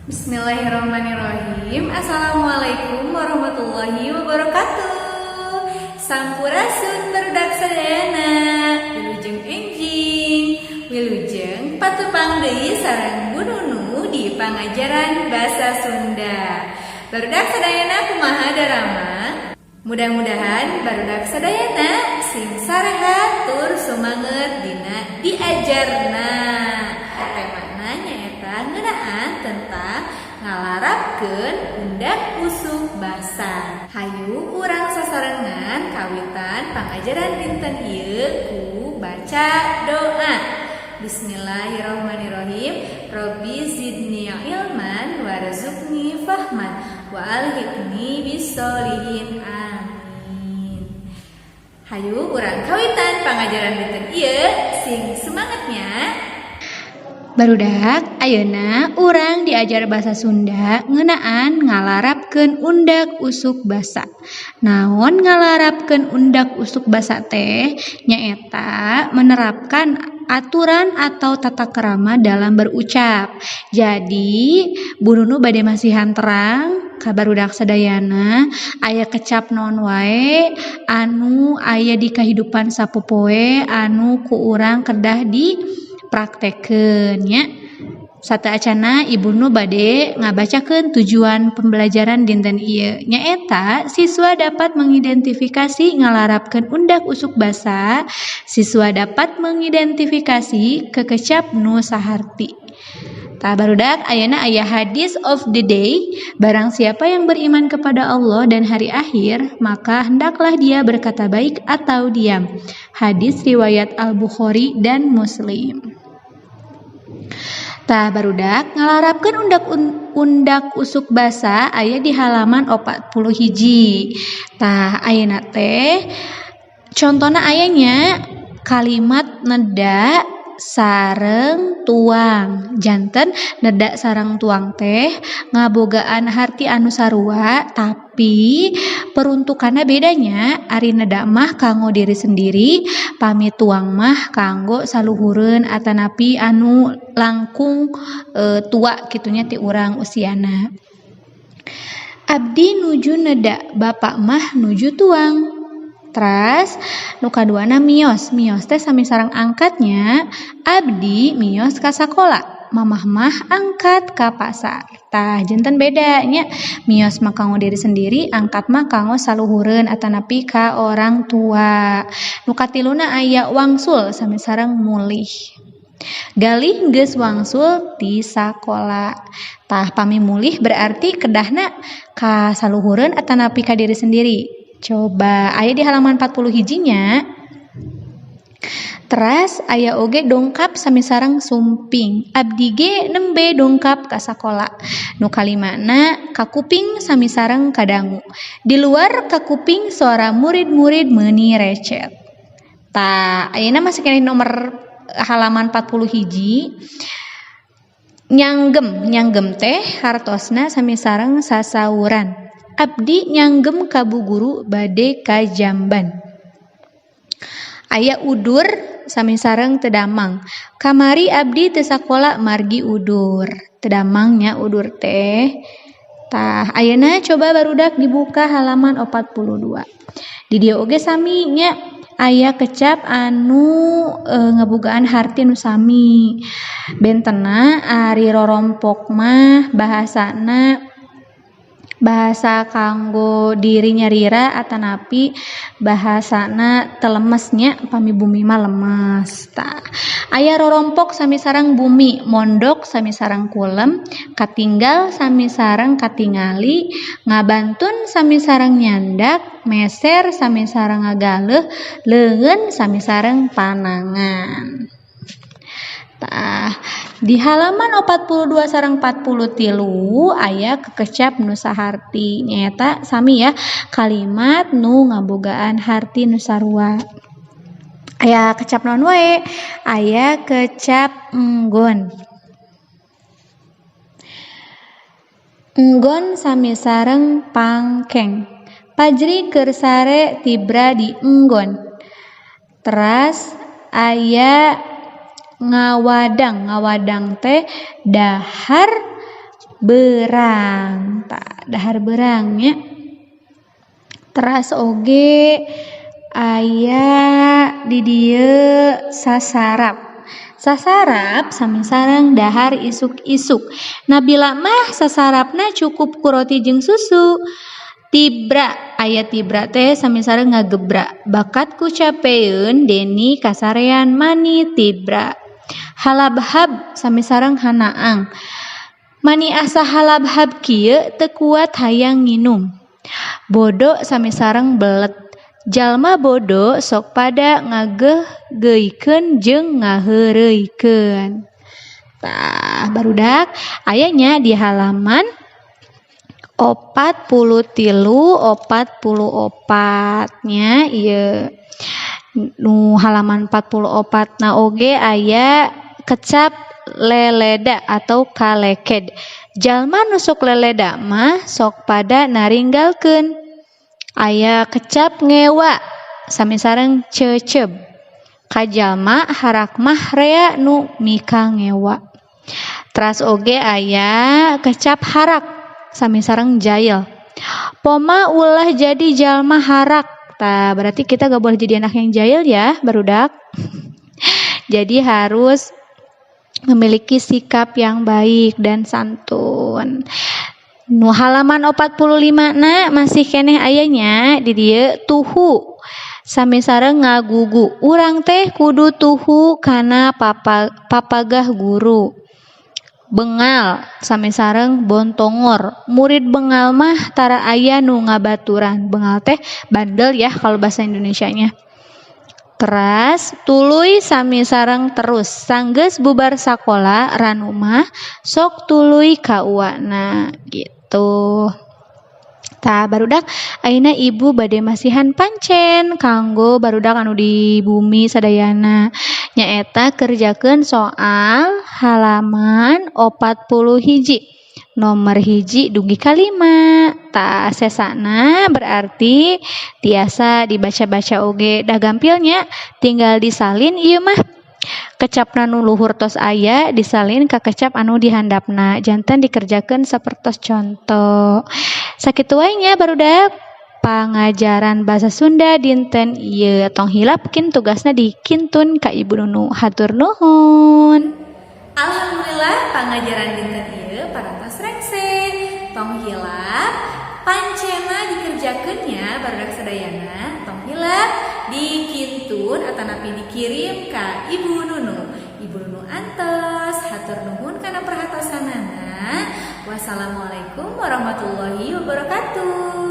Bismillahirrahmanirrahim. Assalamualaikum warahmatullahi wabarakatuh. Sampurasun, barudak sadayana. Wilujeng enjing. Wilujeng patepang deui sareng Bu Nunu di pangajaran Bahasa Sunda. Barudak sadayana, kumaha daramang? Mudah-mudahan barudak sadayana sing sarehat tur sumanget dina diajarna. Temana nyaeta ngeunaan tentang ngalarapkeun undak usuk basa. Hayu urang sasarengan kawitan pangajaran dinten ieu ku baca doa. Bismillahirrahmanirrahim. Robbi zidni ilman warzuqni fahman wa alhiqni bissolihin. Amin. Hayu urang kawitan pangajaran dinten ieu, sing semangat nya. Barudak, ayeuna urang diajar bahasa Sunda ngeunaan ngalarapkeun undak usuk basa. Naon ngalarapkeun undak usuk basa teh? Nyaeta menerapkan aturan atau tata krama dalam berucap. Jadi, Bu Nunu bade masihan terang ka barudak sadayana aya kecap naon wae anu aya di kahidupan sapopoe anu ku urang kedah dipraktekeun nya. Sateuacanna, Ibu Nu bade ngabacakeun tujuan pembelajaran dinten ieu, nyaeta siswa dapat mengidentifikasi ngalarapkeun undak usuk basa, siswa dapat mengidentifikasi kekecap nu saharti. Tah, barudak, ayeuna aya hadis of the day. Barang siapa yang beriman kepada Allah dan hari akhir, maka hendaklah dia berkata baik atau diam. Hadis riwayat Al-Bukhari dan Muslim. Tah, barudak, ngalarapkeun undak usuk basa aya di halaman 41. Tah, ayeuna teh contona aya nya kalimat neda sareng tuang. Janten neda sareng tuang teh ngabogaan harti anu sarua, tapi peruntukanna beda nya. Ari neda mah kanggo diri sendiri, pami tuang mah kanggo saluhureun atanapi anu langkung tua kitu nya ti urang usiana. Abdi nuju neda, bapak mah nuju tuang. Teras nu kaduana mios. Mios teh sami sareng angkat nya. Abdi mios ka sakola, mamah mah angkat ka pasar. Tah, janten beda nya. Mios mah kanggo diri sendiri, angkat mah kanggo saluhureun atanapi ka orang tua. Nu katiluna aya wangsul sami sareng mulih. Galih geus wangsul ti sakola. Tah, pami mulih berarti kedahna ka saluhureun atanapi ka diri sendiri? Coba aya di halaman 40 hiji nya. Teras aya oge dongkap sami sareng sumping. Abdi ge nembe dongkap ka sakola. Nu kalimana kakuping sami sareng kadangu. Di luar kakuping suara murid-murid meuni recet. Tah, ayeuna masih keneh nomor halaman 40 hiji. Nyanggem, nyanggem teh hartosna sami sareng sasawuran. Abdi nyanggem ka bu guru bade ka jamban. Aya udur sami sareng teu damang. Kamari abdi teu sakola margi udur. Teu damang nya udur teh. Tah, ayeuna coba barudak dibuka halaman 42. Di dieu oge sami nya, aya kecap anu ngabogaan harti nu sami. Bentena ari rorompok mah bahasana bahasa kanggo diri nyalira atanapi bahasana teu lemes nya, pami bumi mah lemes. Tah, aya rorompok sami sareng bumi, mondok sami sareng kulem, katinggal sami sareng katingali, ngabantun sami sareng nyandak, meser sami sareng ngagaleuh, leungeun sami sareng panangan. Tah, di halaman 42 sareng 43 aya kekecap nu saharti, nyaeta sami ya, kalimat nu ngabogaan harti nu sarua. Aya kecap naon wae? Aya kecap enggon. Enggon sami sareng pangkeng. Pajri keur sare tibra di enggon. Teras aya ngawadang, ngawadang teh dahar Beurang. Tah, dahar beurang nya. Teras oge aya di dieu sasarap. Sasarap sami sareng dahar isuk-isuk. Nabila mah sasarapna cukup ku roti jeung susu. Tibra, aya tibra teh sami sareng ngagebra. Bakat ku capeun Deni kasarean mani tibra. Halabhab sami sareng hanaang. Mani asa halabhab kieu teu kuat hayang nginum. Bodo sami sareng belet. Jalma bodo sok pada ngageuhgeuhkeun jeung ngaheureuykeun. Tah, barudak aya nya di halaman 43, 44 nya ieu. Nu halaman 44 na oge aya kecap leleda atau kaleked. Jalma nu sok leleda mah sok pada naringgalkeun. Aya kecap ngewa sami sareng ceuceub. Ka jalma harak mah rea nu mikangewa. Teras oge aya kecap harak sami sareng jail. Poma ulah jadi jalma harak. Tah, berarti kita gak boleh jadi anak yang jahil ya, barudak. Jadi harus memiliki sikap yang baik dan santun. Nu halaman 45 na masih keneh aya nya di dieu tuhu sami sareng ngagugu. Urang teh kudu tuhu kana papagah guru. Bengal sami sareng bontongor. Murid bengal mah tara aya nu ngabaturan. Bengal teh bandel ya kalau bahasa Indonesianya. Teras tuluy sami sareng terus. Sanggeus bubar sakola Ranu mah sok tuluy ka uwana gitu. Tah, barudak, ayeuna ibu bade masihan pancen kanggo barudak anu di bumi sadayana, nyaeta kerjakeun soal halaman 41 nomor 1 dugi ka 5. Tah, sesana berarti tiasa dibaca-baca oge, dah gampil nya, tinggal disalin ieu mah. Kecapna nu luhur tos aya, disalin ka kecap anu dihandapna, janten dikerjakeun sapertos conto. Sakitu wae nya, barudak, pangajaran bahasa Sunda dinten ieu. Tong hilap kin tugasna dikintun ka Ibu Nunu. Hatur nuhun. Alhamdulillah, pangajaran dinten ieu parantos rengse. Tong hilap pancena dikerjakeun nya, barudak sadayana. Tong hilap dikintun atanapi dikirim ka Ibu Nunu. Ibu Nunu antos, hatur nuhun kana perhatosanana. Wassalamualaikum warahmatullahi wabarakatuh.